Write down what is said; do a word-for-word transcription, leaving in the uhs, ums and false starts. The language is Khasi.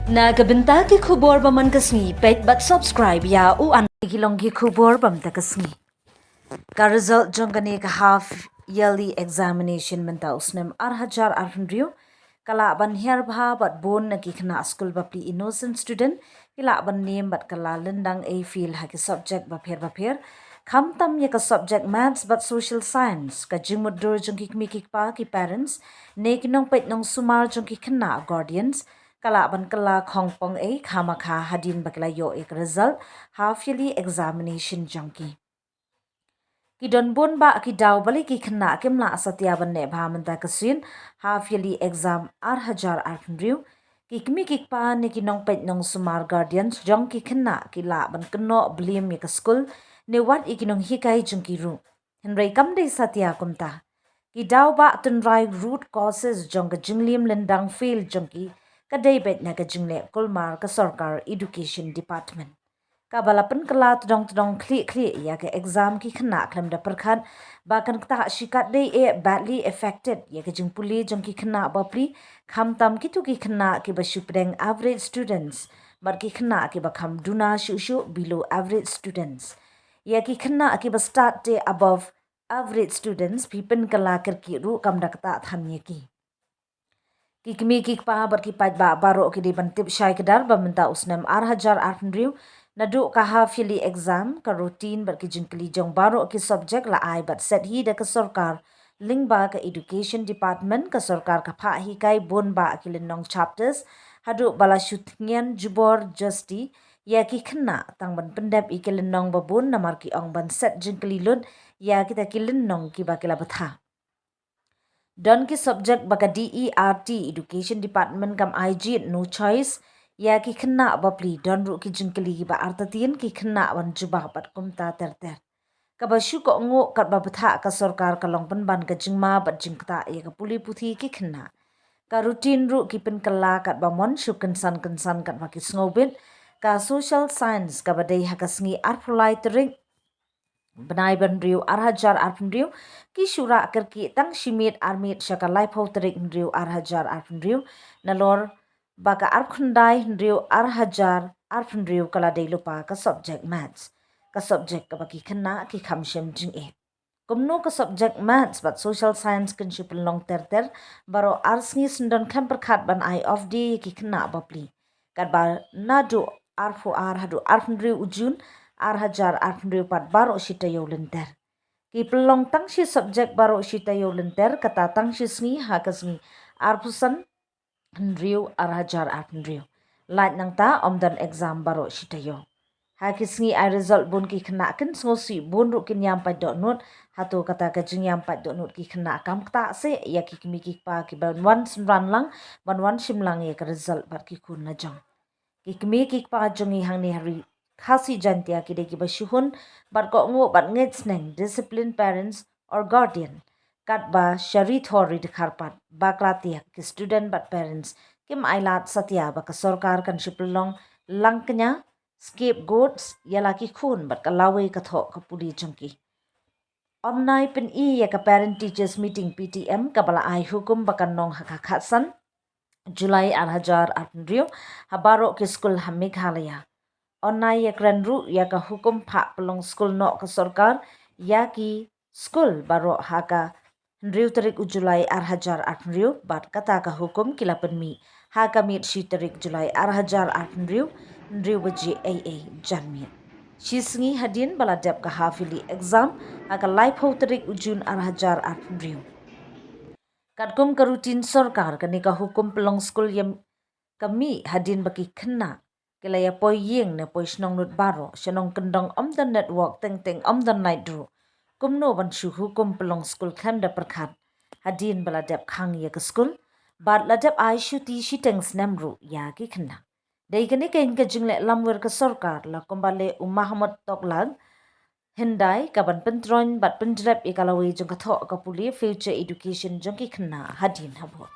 Na ka bynta ki khubor ba man ka sngi, peit bad subscribe ïa u an. Ki long ki khubor ba man ka sngi. Ka result jong kane ka half yearly examination mynta u snem ar hajar arphew hynriew ka lah ban hiar bha bad bun na ki khynnah skul bapli, innocent student, ki lah ban niam bad ka la lyndang ei fail ha ki subject bapher bapher. Khamtam ïa ka subject maths bad social science, ka jingmutdur jong ki kmie ki kpa, ki parents, ne ki nongpeit nongsumar jong ki khynnah, guardians, ka lah ban kylla khongpong ei khamakha hadien ba ki la ïoh ïa ka result half yearly examination jong ki. Ki don bun bah ki daw balei ki khynnah kim lah satia ban neh bha mynta ka sien half yearly exam ar hajar arphew hynriew. Ki kmie ki kpa ne ki nongpeit nongsumar, guardians jong ki khynnah, ki lah ban kynnoh blame ïa ka skul ne wat ïa ki nonghikai jong ki ruh. Hynrei kam dei satia kumta. Ki daw bah tynrai root causes jong ka jingliem lyndang fail jong ki ka dei beit na ka jingleh kulmar ka sorkar education department, kaba la pynkylla tdong tdong khlieh khlieh ïa ka exam. Ki khynnah khlem da pyrkhat ba kan ktah shikatdei eh badly affected ïa ka jingpule jong ki khynnah bapli, khamtam kito ki khynnah kiba shu pdeng average students bad ki khynnah kiba kham duna shuh shuh below average students. Ïa ki khynnah kiba stad te above average students, phi pynkylla kyrkieh ruh kam da ktah than ïa ki. Ki kmie ki kpa bad ki paidbah baroh ki dei ban tip shai kdar ba mynta u snem ar hajar arphew hynriew, naduh ka half yearly exam, ka routine bad ki jingkylli jong baroh ki subject la ai bad set hi da ka sorkar lyngba ka education department. Ka sorkar ka phah hikai bun bah ki lynnong chapters haduh ba la shu thngian jubor justi ïa ki khynnah tang ban pyndep ïa ki lynnong ba bun namar ki ong ban set jingkylli lut ïa kita ki lynnong kiba ki la bthah. Don ki subject ba ka D E R T, Education Department, kam ai jied, no choice, ïa ki khynnah bapli. Don ruh ki jingkylli ba artatien ki khynnah ban jubab bad kumta ter ter. Kaba shu kohnguh katba bthah ka sorkar ka long pynban ka jingma bad jingktah ïa ka pule puthi ki khynnah. Ka routine ruh ki pynkylla katba mon, shu kynsan kynsan katba ki sngewbit. Ka social science kaba dei ha ka sngi arphew lai tarik bnai ba hynriew ar hajar arphew hynriew, ki shu rah kyrkieh tang shi miet ar miet sha ka laiphew tarik hynriew ar hajar arphew hynriew, nalor ba ka arphew khyndai hynriew ar hajar arphew hynriew ka la dei lypa ka subject maths, ka subject kaba ki khynnah ki kham shem jingeh. Kumno ka subject maths bad social science kin shu pynlong ter ter, baroh ar sngi syndon khlem pyrkhat ban ai off day ïa ki khynnah bapli. Katba naduh arphew ar haduh arphew hynriew u Jun ar hajar arphew hynriew pat baroh shi taïew lynter. Ki pynlong tang shi subject baroh shi taïew lynter, kata tang shi sngi ha ka sngi arphew san hynriew ar hajar arphew hynriew. Lait nangta ym don exam baroh shi taïew. Ha ki sngi ai result bun ki khynnah kin sngewsih, bun ruh kin ïam pait dohnud. Hato kata ka jingïam pait dohnud ki khynnah kam ktah seh ïa ki kmie ki kpa kiban wan synran lang, ban wan shim lang ïa ka result bad ki khun la jong. Ki kmie ki kpa jong ngi hangne ha ri Khasi Jaiñtia ki dei kiba shu hun bad kohnguh bad ngeit sneng, disciplined parents or guardian. Katba sha ri thor ri dkhar pat, bakla tiak ki student bad parents kim ailad satia ba ka sorkar kan shu pynlong langkñia, scapegoats, ïa la ki khun bad ka lawei ka thoh ka pule jong ki. Ym nai pyni ïa ka Parent Teachers Meeting, P T M, kaba la ai hukum ba kan long ha ka khatsan July ar hajar arphew hynriew ha baroh ki skul ha Meghalaya. Ym nai ïakren ruh ïa ka hukum phah pynlong skul noh ka sorkar ïa ki skul baroh ha ka hynriew tarik u July ar hajar arphew hynriew, bad kata ka hukum ki la pynmih ha ka miet shi tarik July ar hajar arphew hynriew, hynriew baje ei ei janmiet, shi sngi hadien ba la dep ka half yearly exam ha ka laiphew tarik u Jun ar hajar arphew hynriew. Katkum ka routine sorkar, kane ka hukum pynlong skul ïa ka mih hadien ba ki khynnah ki la ïa poi ïing ne poi shnong lut baroh. Shnong kyndong ym don network, teng teng ym don light ruh. Kumno ban shu hukum pynlong skul khlem da pyrkhat hadien ba la dep khang ïa ka skul bad la dep ai shuti shiteng snem ruh ïa ki khynnah? Dei kane keiñ ka jingleh lamwir ka sorkar, la kumba leh u Mahmud Toklag, hyndai kaban pyntroiñ bad pynjrep ïa ka lawei jong ka thoh ka pule, future education jong ki khynnah hadien habud.